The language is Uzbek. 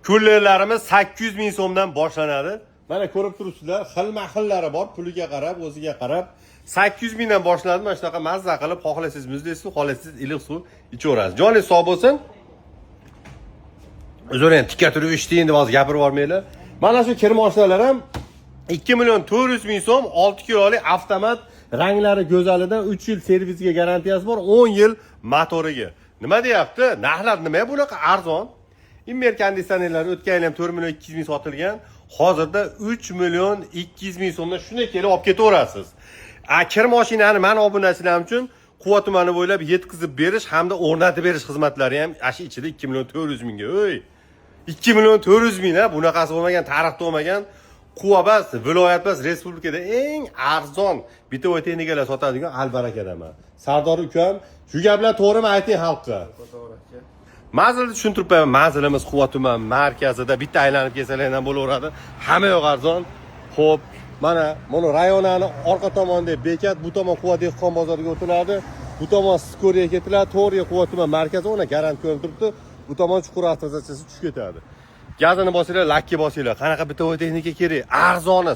Kullerlarimiz 800 ming so'mdan boshlanadi. Mana ko'rib turibsizlar, xilma-xillari bor, puliga qarab, o'ziga qarab 800 mingdan boshlanadi. Mana shunaqa mazza qilib, xohlasangiz muzlik suv, xohlasangiz iliq suv ichaverasiz. Joningiz sog' bo'lsin. Uzr, endi tikka turib eshitding deb hozir gapirib yubormanglar. Mana shu kir moshinalar ham 2 million 400 ming so'm, 6 kilolik avtomat, ranglari go'zalidan, 3 yil servisiga garantiyasi bor, 10 yil motoriga. Nima deyapti? Narxlar nima bunaqa arzon? Immer konditsionerlar o'tgan yil ham 4 million 200 ming sotilgan. Hozirda 3 million 200 ming so'mdan shunday kelib olib ketaverasiz. A kir mashinani mani obunachilarim uchun Quva tumani bo'ylab yetkazib berish hamda o'rnatib berish xizmatlari ham ana shu ichida 2 million 400 mingga. Ey! 2 million 400 ming, ha, bunaqasi bo'lmagan, tarixda bo'lmagan. Quva bas, viloyat bas, respublikada eng arzon бытовой texnikalar sotadigan Al Barakadaman. Sardor ukam, shu gaplar to'g'rimi, ayting xalqqa. To'g'ri aka. Manzilni tushuntirib qo'yaman. Manzilimiz Quva tuman markazida, bitta aylanib kelsalar ham bo'laveradi. Hamma yoq arzon. Xo'p, mana buni rayonani orqa tomonida bekat, bu tomon Quva dehqon bozoriga o'tiladi. Bu tomon Skoriyaga ketiladi, to'g'riga Quva tuman markazi, ona garant ko'rinib turibdi. Bu tomon chuqur avtostansiyasi tushib ketadi. Gazini bosinglar, lakka bosinglar. Qanaqa бытовой texnika kerak? Arzoni.